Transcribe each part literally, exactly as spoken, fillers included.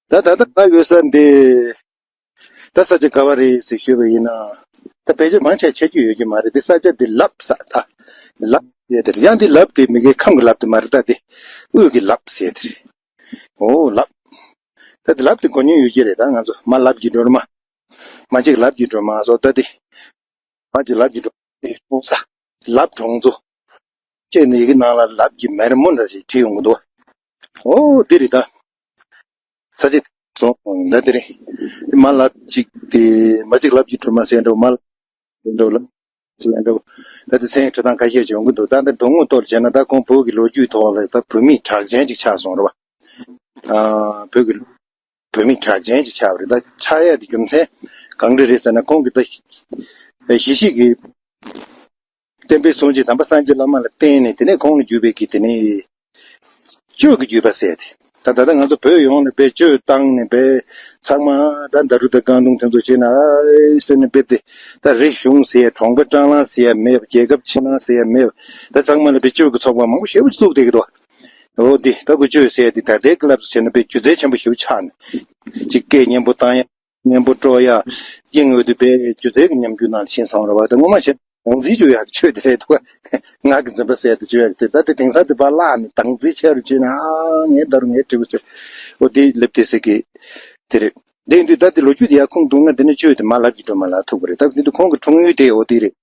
ད་ད་ལྟ་ང་ཡོད་ས་འདི། ད་ས་ཆ་ག་བ་རེད་ཟེར་ཞུས་པ་ཡིན་ན། ད་ཕལ་ཆེར་མང་ཆེ་ཆ་རྒྱུས་ཡོད་ཀྱི་མ་རེད་དེ། ས་ཆ་འདི་ལབ་ས་ད། ལབ་ཡས་དེ་རེད། ཡང་འདི་ལབ་དེ་མི་གའི་ཁམས་ཀྱི་ལབ་དེ་མ་རེད། ད་དེ་དབུས་ཀྱི་ལབ་ཟེར་དེ་རེད། འོ་ལབ། ད་དེ་ལབ་དེ་གོ་མྱོང་ཡོད་ཀྱི་རེད། ད་ང་ཚོ་མ་ལབ་ཀྱི་སྒྲོལ་མ། མ་གཅིག་ལབ་ཀྱི་སྒྲོལ་མ་སོགས་ད་དེ། མ་གཅིག་ལབ་ཀྱི་སྒྲོལ་མ་དེ་གྲོང་ས། ལབ་གྲོང་ཚོ། ཅེས་ནི་ཡི་གེ་ནང་ལ་ལབ་ཀྱི་མེར་མོ་འདྲ་ཞིག་བྲིས་ཡོང་གི་འདུག་འོ་འདི་རེད་ད། ས་ཆ་སོང་ད་དེ་རེད། མ་ལབ་ཅིག་དེ་མ་གཅིག་ལབ་ཀྱི་སྒྲོལ་མ་ཟེར་འགྲོ། མ་ལབ་འགྲོ་ལབ་ཟེར་འགྲོ། ད་དེ་མཚན་འཕྲོད་སྟངས་ཁ་ཤས་ཅིག་ཡོང་གི་འདུག་ད་ལྟ་མདོ་སྔོན་ཐོག་ལ་བྱས་ན། ད་ཁོང་བོད་ཀྱི་ལོ་རྒྱུས་ཐོག་ལ་ད་བོད་མི་གྲགས་ཅན་ཅིག་ཆགས་སོང་རེད་བ། ཨ་བོད་ཀྱི་བོད་མི་གྲགས་ཅན་ཅིག་ཆགས་པ་རེད། ད་ཆགས་ཡ་དེ་རྒྱུ་མཚན་གང་འདྲ་རེད་ཟེར་ན། ཁོང་གིས་ད་ཞི་བྱེད་ཀྱི་བསྟན་པའི་སྲུང་བྱེད་དམ་པ་སངས་རྒྱས་བླ་མ་ལ་བརྟེན་ནས། དེ་ནས་ཁོང་ལ་བརྒྱུད་པའི་གི་དེ་ནས་གཅོད་ཀྱི་བརྒྱུད་པ་ཟེར་ཏེ། ད་ད་ལྟ་ང་ཚོ་བོད་ཡོངས་ནས་དཔེ་གཅོད་བཏང་ནས་དཔེ་ཚང་མ་ད་མདའ་གྲུ་དང་རྐང་དུང་དེ་ཚོ་བྱས་ན་ཨེ་ཟེར་ནས་དཔེ་དེ། ད་རིག་གཞུང་ཟེར་ཡ། གྲོང་པ་སྤྲང་ལང་ཟེར་ཡ་མེད་པ། རྒྱལ་ཁབ་ཕྱི་ནང་ཟེར་ཡ་མེད་པ། ད་ཚང་མ་ལ་དཔེ་གཅོད་ཀྱི་ཚོགས་པ་མང་པོ་ཞེ་པོ་ཅིག་བཙུགས་བསྡད་ཀྱི་འདུག་འོ་འདི་ད་ཁོ་གཅོད་ཟེར་ཡ་འདི་ད་ལྟའི་སྐབས་ལ་བྱས་ན་དཔེ་སྒྱུ་རྩལ་ཆེན་པོ་ཞེ་པོ་ཆགས་ནས། ཅིག་སྐད་སྙན་པོ་བཏང་ཡ། སྙན་པོ་དཀྲོལ་ཡ། དབྱིན་ཡུལ་དུ་དཔེ་སྒྱུ་རྩལ་གྱི་ཉམས་འགྱུར་ནང་ཕྱིན་སོང་རེད་བ། ད་ངོ་མ་བཤད་ན་སྡང་རྩིས་གཅོད་ཡག་གི་ཆོས་དེ་རེད་འདུག་ངག་གི་འཛིན་པ་ཟེར་དེ་གཅོད་ཡག་གི་ཆོས། ད་དེ་དེང་སང་དེ་ཕར་བརླག་ནས་སྡང་རྩིས་ཆེ་རུ་ཕྱིན་ན། ཨ་ངའི་ད་རུང་ངའི་འབྲས་བུ་ཆེ། འོ་དེ་ལབ་དེ་ཟེར་གི་དེ་རེད། དེ་ཡིན་དུས་ད་དེ་ལོ་རྒྱུས་དེ་ཡར་ཁུངས་གཏུགས་ན། དེ་ནས་གཅོད་དེ་མ་ལབ་ཀྱི་སྒྲོལ་མ་ལ་ཐུག་གི་རེད། ད་དེ་དུས་ཁོང་གི་འཁྲུངས་ཡུལ་དེ་འོ་དེ་རེད།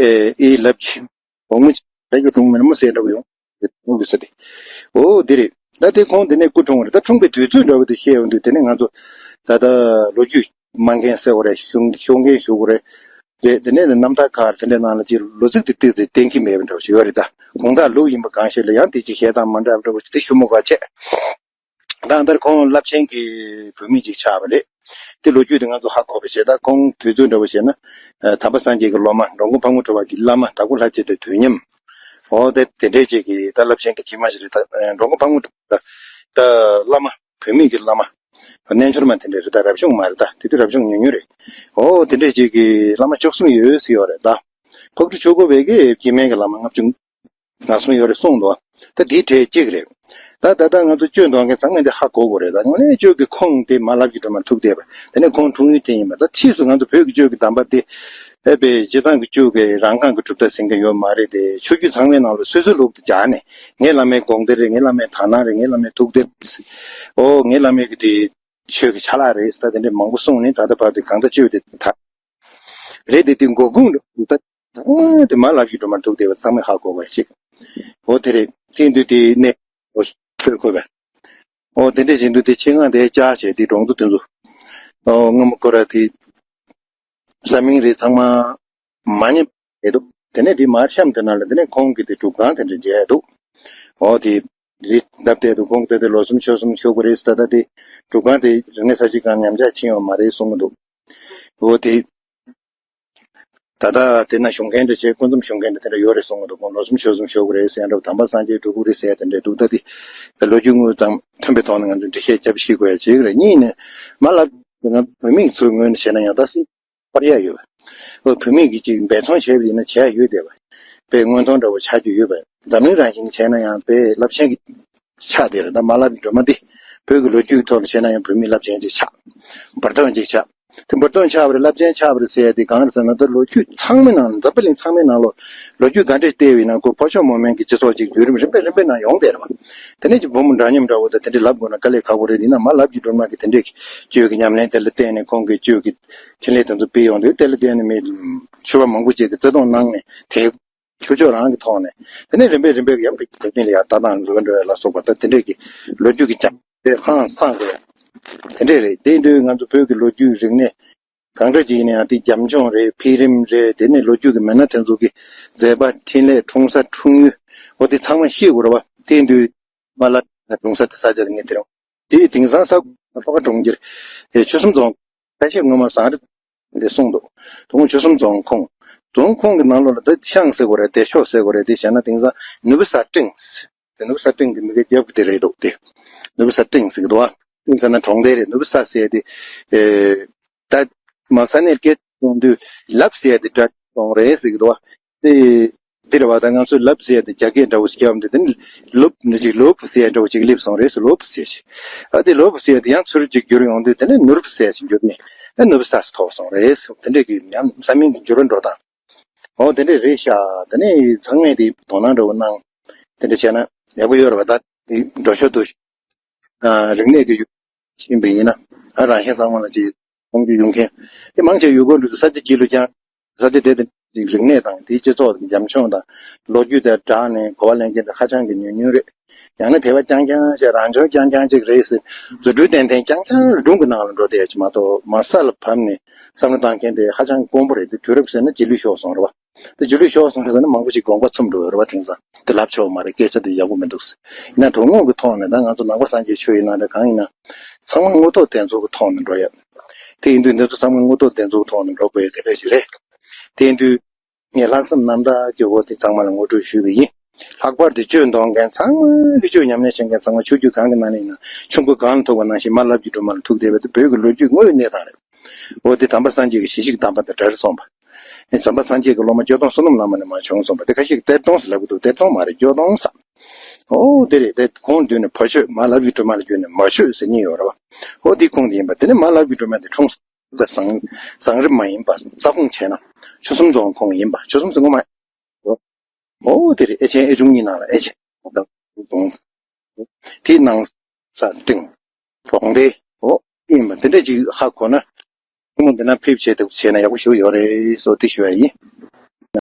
ཨེ་ཨེ་ལབ་ཀྱི། འོ་མོ་ལབ་ཀྱི་སྒྲོལ་མ་མོ་ཟེར་འདྲ་བོ་ཡོང་། དེ་ཁོང་གི་ས་དེ། འོ་དེ་རེད། ད་དེ་ཁོང་དེ་ནས་སྐུ་འཁྲུངས་པ་རེད། ད་འཁྲུངས་པའི་དུས་ཚོད་འདྲ་བོ་དེ་བཤད་ཡོང་དུས། དེ་ནས་ང་ཚོ་ད་ལྟ་ལོ་རྒྱུས་སྨྲ་མཁན་ཟེར་བ་རེད། ཤོད་ཤོད་མཁན་ཞུ་དགོས་རེད། རེད། དེ་ནས་རྣམ་ཐར་ཁག་དེ་འདྲའི་ནང་ལ་ཅིག་ལོ་ཚིགས་དེ་ཏོག་ཙམ་གཏན་འཁེལ་མེད་པ་འདྲ་བོ་ཞིག་ཡོད་རེད། ད་དགོངས་དག་ལུགས་ཡིན་པ་གང་ཞིག་ལ་ཡང་དེ་ཅིག་བཤད་སྟངས་མ་འདྲ་བ་འདྲ་བོ་ཞིག་དེ་ཞུ་མི་དགོས་བྱས། ད་ལྟར་ཁོང་རླབས་ཆེན་གྱི་བུད་མེད་ཅིག་ཆགས་པ་རེད། དེ་ལོ་རྒྱུས་དེ་ང་ཚོ་ཧ་གོ་བ་བྱས། ད་ཁོང་དུས་ཚོད་འདྲ་བོ་བྱས་ན། ཨ་དམ་པ་སངས་རྒྱས་ཀྱི་སློབ་མ་འགྲོ་མགོན་ཕག་མོ་གྲུ་པ་གི་བླ་མ་དྭགས་པོ་ལྷ་རྗེ་དང་དུས་མཉམ། འོ་དེ་དེ་འདྲས་ཅིག་གི་ད་རླབས་ཆེན་གྱི་སྐྱེས་མ་ཞིག་རེད། ད་ཨ་འགྲོ་མགོན་ཕག་མོ་གྲུ་པ་ད་བླ་མ་བུད་མེད་ཀྱི་བླ་མ། རྣལ་འབྱོར་མ་དེ་འདྲས་རེད། ད་རབ་བྱུང་མ་རེད། ད་དེ་དུས་རབ་བྱུང་ཉུང་ཉུང་རེད། འོ་དེ་འདྲས་ཅིག་གི་བླ་མ་བཅུ་གསུམ་ཡོད་ཟེར་ཡོད་རེད། ད་ཕག་གྲུ་ཆོས་འཁོར་བའི་གི་སྐྱེས་དམན་གྱི་བླ་མ་ལྔ་བཅུ་ང་གསུམ་ཡོད་རེད་གསུངས་འདུག་ད་དེའི་གྲས་གཅིག་རེད། ད་ད་ལྟ་ང་ཚོ་གཅོད་འདོན་མཁན་ཚང་མས་འདི་ཧ་གོ་དགོས་རེད། ད་དངོས་གནས་གཅོད་ཀྱི་ཁུངས་དེ་མ་ལབ་ཀྱི་སྒྲོལ་མར་ཐུག་བསྡད་པ། དེ་ནས་ཁོང་འཁྲུངས་ཡུལ་དེ་ཡིན་པ། ད་ཕྱིས་སུ་ང་ཚོ་བོད་ཀྱི་གཅོད་ཀྱི་གདམས་པ་དེ་ཨེ་པའི་སྤྱིར་བཏང་གི་གཅོད་ཀྱི་རང་རྐང་གི་གྲུབ་མཐའ་ཟིན་གྱི་ཡོད་མ་རེད་དེ། ཆོས་བརྒྱུད་ཚང་མའི་ནང་ལ་སོ་སོའི་ལུགས་དེ་སྦྱར་ནས། ངའི་བླ་མའི་དགོངས་གཏེར་རེད། ངའི་བླ་མའི་དག་སྣང་རེད། ངའི་བླ་མའི་ཐུགས་གཏེར། འོ་ངའི་བླ་མའི་གི་དེ་ཆོས་ཀྱི་ཆ་ལག་རེད་ཟེར། ད་དེ་འདྲས་མང་པོ་གསུངས་ནས། ད་ལྟ་བར་དུ་གང་ལྟར་གཅོད་དེ་ད་རེད་དེ། དེ་མགོ་ཁུངས་འདྲ་འདུག་ད་ད་དེ་མ་ལབ་ཀྱི་སྒྲོལ་མར་ཐུག་བསྡད་པ་ཚང་མས་ཧ་གོ་བ་ཞིག་འོ་དེ་རེད། དེ་དུས་དེ་ནས་འོ་ཆོས་འཁོར་བ། འོ་དེ་འདྲས་བཞིན་དུ་དེ་ཆེད་མངགས་དེ་བཅར་བྱས། དེ་གྲོང་ཚོ་དེ་ཚོ་འོ་སྔ་མོ་ཁོ་ར་དེ་ས་མིང་རེད་ཚང་མ་མ་ཉམས་བསྡད་འདུག་དེ་ནས་དེ་མར་གཤམ་དེ་ནང་ལ་དེ་ནས་ཁོང་གི་དེ་སྒྲུབ་ཁང་དེ་འདྲ་མཇལ་འདུག་འོ་དེ་རི་བཏབ་བསྡད་འདུག་ཁོང་གིས་ད་ལྟ་ལོ་གསུམ་ཕྱོགས་གསུམ་བཞུགས་པ་རེད་ཟེར། ད་ལྟ་དེ་སྒྲུབ་ཁང་དེ་རིག་གནས་གསར་བརྗེ་སྒང་ཉམས་ཆག་ཕྱིན་ཡོད་མ་རེད་གསུང་གི་འདུག་འོ་དེ་ད་ལྟ་དེ་ན་བཞུགས་མཁན་འདྲ་བྱས། སྐུ་མཚམས་བཞུགས་མཁན་འདྲ་དེ་འདྲ་ཡོད་རེད་གསུང་གི་འདུག་ཁོང་ལོ་གསུམ་ཕྱོགས་གསུམ་བཞུགས་པ་རེད་ཟེར་ཡ་འདྲ། དམ་པ་སངས་རྒྱས་སྒྲུབ་ཕུག་རེད་ཟེར་ཡ་དེ་འདྲ་འདུག་ད་དེ་ད་ལོ་རྒྱུས་དངོས་དང་མཐུན་པའི་ཐོག་ནས་ང་ཚོས་འགྲེལ་བཤད་རྒྱབ་ཤེས་དགོས་ཡ་ཅིག་རེད། གཉིས་ནས་མ་ལབ་ང་བོད་མི་ཚོའི་ངོས་ནས་བྱས་ན་ཡང་ད་སྲིད་པར་ཡ་ཡོད། ཨོ་བོད་མི་གིས་ཅིག་འབད་བརྩོན་བྱས་པ་ཡིན་ན་བྱས་ཡོད་བསྡད་པ། དཔེ་མངོན་མཐོང་འདྲ་བོ་ཆགས་རྒྱུ་ཡོད་པ། འཛམ་གླིང་རང་བཞིན་གྱིས་བྱས་ན་ཡང་དཔེ་རླབས་ཆེན་གྱི་ཆགས་བསྡད་རེད། ད་མ་ལབ་སྒྲོལ་མ་འདི་བོད་ཀྱི་ལོ་རྒྱུས་ཐོག་ལ་བྱས་ན་ཡང་བོད་མི་རླབས་ཆེན་ཅིག་ཆགས། བར་སྟོང་ཅིག་ཆགས། དེ་བར་སྟོང་ཆགས་པ་རེད། རླབས་ཆེན་ཆགས་པ་རེད་ཟེར་ཡ་དེ་གང་རེད་ཟེར་ན། ད་ལོ་རྒྱུས་ཚང་མའི་ནང་། འཛམ་བུ་གླིང་ཚང་མའི་ནང་ལོ་ལོ་རྒྱུས་ག་འདྲས་བལྟས་པ་ཡིན་ན། ཁོ་བྷོ་ཤོག་མོ་མན་གྱི་སྤྱི་ཚོགས་ཅིག་བརྒྱུད་རིམ་རིམ་པས་རིམ་པས་ནང་ཡོང་བསྡད་རེད་བ། དེ་ནས་ཅིག་བུ་མོ་འདྲ་མཉམ་འདྲ་བོ་དང་དེ་འདྲས་ལབ་དགོས་ན་དཀའ་ལས་ཁག་པོ་རེད། ཡིན་ན་མ་ལབ་ཀྱི་སྒྲོལ་མ་གིས་དེ་འདྲས་ཀྱི་གཅོད་ཀྱི་ཉམས་ལེན་དེ་ལ་བརྟེན་ནས། ཁོང་གིས་གཅོད་ཀྱི་འཕྲིན་ལས་དེ་ཚོ་སྤེལ་ཡོང་དུས་དེ་ལ་བརྟེན་ནས་མི་ཆོས་པ་མང་པོ་ཅིག་གིས་བརྩེ་དུང་གནང་ནས། དེ་ཆོས་ཕྱོགས་རང་གི་ཐོག་ནས། དེ་ནས་རིམ་པས་རིམ་པས་ཡང་བོད་མི་ལ་ཡང་ལྟ་སྟངས་འགྱུར་བ་འགྲོ་ཡ་ལ་སོགས་པ། ད་དེ་འདྲས་ཀྱི་ལོ་རྒྱུས་ཀྱི་རྒྱབ་དེ་ཧང་སངས་དགོས་ཡ་དེ་འདྲས་རེད། དེ་ཡིན་དུས་ང་ཚོ་བོད་ཀྱི་ལོ་རྒྱུས་རིག་གནས་གང་འདྲ་ཅིག་ཡིན་ན་ཡང་། དེ་རྒྱབ་ལྗོངས་རེད། འཕེལ་རིམ་རེད། དེ་ནས་ལོ་རྒྱུས་ཀྱི་མི་སྣ་དེ་ཚོ་གི་མཛད་པ། འཕྲིན་ལས། འཁྲུངས་ས། འཁྲུངས་ཡུལ། འོ་དེ་ཚང་མ་ཤེས་དགོས་རེད་བ། དེ་ཡིན་དུས་མ་ལ་འཁྲུངས་ས་དེ་ས་ཆ་དེ་ངས་དེ་རིང་དེ་དེང་སང་ས་ཁོ་ཁ་གྲོང་ཁྱེར་ཆོལ་གསུམ་རྫོང་ཁ་ཤས་སྔོན་མ་ཟངས་རི་ལས་གསུངས་འདུག་དོ་དགོང་ཆོལ་གསུམ་རྫོང་ཁོངས། རྫོང་ཁོངས་ཀྱི་ནང་ལོགས་ལ་ད་ཤང་ཟེར་དགོས་རེད། བདེ་མཆོག་ཟེར་དགོས་རེད། དེ་བྱས་ན་དེང་སང་ནུབ་བྱང་སྤྲིན། དེ་ནུབ་བྱང་སྤྲིན་གྱི་མི་སྒེར་རྒྱབ་ཀྱི་དེ་རེད་འདུག་དེ་ནུབ་བྱང་སྤྲིན་ཟེར་གྱི་འདུག་བ། སྤྲིན་ཟེར་ན་གྲོང་རྡལ་རེད། ནུབ་བྱང་ཟེར་དེ། ཨེ། ད་མ་ས་གནས་སྐད་གཏོང་དུས་ལབ་ཟེར་དེ་སྒྲ་གཏོང་རེད་ཟེར་གྱི་འདུག་བ། དེ་ འདི་རེད་བ། ད་ང་ཚོས་ལབ་ཟེར་ཡ་དེ་རྒྱ་སྐད་འདྲ་བོ་ཞིག་རྒྱབ་འདི་དེ་ནི་ལུབ་ནི་ཅིག་ལུབ་ཟེར་ཡ་འདྲ་བོ་ཅིག་སླེབས་སོང་རེད་ཟེར། ལུབ་ཟེར་ཞིག་ཨ་དེ་ལུབ་ཟེར་ཡ་དེ་ཡང་ཚུར་ཅིག་བསྒྱུར་ཡོང་དུས་དེ་ནི་ནུབ་ཟེར་ཞིག་བསྒྱུར་ནས་ཨ་ནུབ་ས་ཟེར་ཐོགས་སོང་རེད་ཟེར། དེ་འདྲས་ཀྱི་ཡང་ས་མིང་གི་འགྱུར་བ་འགྲོ་སྟངས། འོ་དེ་འདྲས་རེད་ཤག་དེ་ནས་ཚང་མས་དེ་དོ་སྣང་འདྲ་བོ་གནང་། དེ་འདྲས་བྱས་ན་ཡག་པོ་ཡོད་རེད་བ། ད་དེ་འགྲོ་ཞོར་དུ་ཨ་རིག་གནས་ཀྱི་ཡུལ་ཕྱིན་པ་ཡིན་ན། ཨ་རང་གཞན་ཚང་མ་ལ་ཅིག་མཐོང་རྒྱུ་ཡོང་མཁན་དེ་མང་ཆེ་ཡུལ་སྐོར་འགྲོ་དུས་ས་ཆ་གཅིག་ལ་ཀྱང་། ས་ཆ་དེ་དེ་རིག་གནས་དང་དེའི་སྤྱི་ཚོགས་དང་འཇམ་འཕྱོང་དང་ལོ་རྒྱུས་དང་སྦྲགས་ནས་གོ་བ་ལེན་མཁན་དེ་ཧ་ཅང་གི་ཉུང་ཉུང་རེད། ཡང་ན་དེ་བ་རྐྱང་རྐྱང་ཞིག་རང་བྱུང་རྐྱང་རྐྱང་ཅིག་རེད་ཟེར། རྫུ་འཕྲུལ་ཏན་ཏན་རྐྱང་རྐྱང་སྒྲུང་གི་ནང་ལ་འགྲོ་བསྡད་ཡ་ཅིག་མ་གཏོགས། མ་ས་ལ་བབས་ནས་བསམ་བློ་བཏང་མཁན་དེ་ཧ་ཅང་དཀོན་པོ་རེད། དེ་དུས་རབས་ཟེར་ན་རྗེས་ལུས་ཤོར་སོང་རེད་བ། དེ་རྗེས་ལུས་ཤོར་སོང་ཟེར་ན་མང་པོ་ཞིག་དགོངས་པ་ཚུམ་འགྲོ་ཡོད་རེད་བ། དེང་སང་དེ་ལབ་ཆོག་མ་རེད། སྐད་ཆ་དེ་ཡག་པོ་མི་འདུག་ཟེར། ཡིན་ན་དོན་དངོས་ཀྱི་ཐོག་ནས་ད་ང་ཚོ་ནང་པ་སངས་རྒྱས་ཆོས་ཡིན་ན་འདྲ་གང་ཡིན་ན་ཚང་མ་དངོས་ཐོག་བདེན་འཚོལ་གྱི་ཐོག་ནས་འགྲོ་ཡ། དེ་ཡིན་དུས་འདི་ཚོ་ཚང་མ་དངོས་ཐོག་བདེན་འཚོལ་ཐོག་ནས་འགྲོ་དགོས་ཡ་དེ་འདྲ་ཞིག་རེད། དེ་ཡིན་དུས་ངས་ལྷག་བསམ་རྣམ་དག་གི་འོག་དེ་ཚང་མ་ལ་ངོ་སྤྲོད་ཞུས་པ་ཡིན། ལྷག་པར་དུ་ཆོས་འདོན་མཁན་ཚང་མ་གི་ཆོས་ཉམས་ལེན་བྱེད་མཁན་ཚང་མ་ཆོས་བརྒྱུད་གང་གི་ནང་ནས་ཡིན་ན་ཆུ་མགོ་གང་ལ་ཐུག་པ་ནང་བཞིན་མ་ལབ་ཀྱི་སྒྲོལ་མ་ལ་ཐུག་བསྡད་པ་དེ་བོད་ཀྱི་ལོ་རྒྱུས་དངོས་ཡོད་གནས་སྟངས་རེད། འོ་དེ་དམ་པ་སངས་རྒྱས་ཀྱི་ཞལ་བཞུགས་དམ་པ་དང་འབྲེལ་སོང་བ། དམ་པ་སངས་རྒྱས་ཀྱི་སློབ་མ་སྐྱོ་སྟོན་བསོད་ནམས་བླ་མ་ནས་མར་བྱུང་སོང་བ། དེ་ཁ་ཤས་ཀྱིས་གཏེར་སྟོན་ཟེར་ལབ་ཀྱི་འདུག་གཏེར་སྟོན་མ་རེད། སྐྱོ་སྟོན་ཟེར། འོ་དེ་རེད། དེ་ཁོང་མདུན་ནས་བ་ཆོས་མ་ལབ་ཀྱི་སྒྲོལ་མ་ལ་བརྒྱུད་ནས་མ་ཆོས་ཟེར་མཁན་ཡོད་རེད་བ། འོ་དེ་ཁོང་དེ་ཡིན་པ། དེ་ནས་མ་ལབ་ཀྱི་སྒྲོལ་མ་དེ་འཁྲུངས་ས་བཟང་བཟང་རིམ་མ་ཡིན་པ་ས་ཁོངས་བྱས་ན་ཆོལ་གསུམ་རྫོང་ཁོངས་ཡིན་པ། ཆོལ་གསུམ་ཟེར་ངོ་མ། འོ་དེ་རེད། ཨེ་ཆེན་ཨེ་ཆུང་གཉིས་ནང་ལ་ཨེ་ཆེན་རྫོང་། དེའི་ནང་ས་སྟེང་རྫོང་སྡེ། འོ་ཡིན་པ་དེ་འདྲ་ཅིག་ཧ་གོ་ན། ཁོང་འདི་ན་ཕེབས་བྱས་ཐུབ་བྱས་ན་ཡག་པོ་ཞིག་ཡོད་རེད་སོ་དེ་ཞུ་ཡ་ཡིན།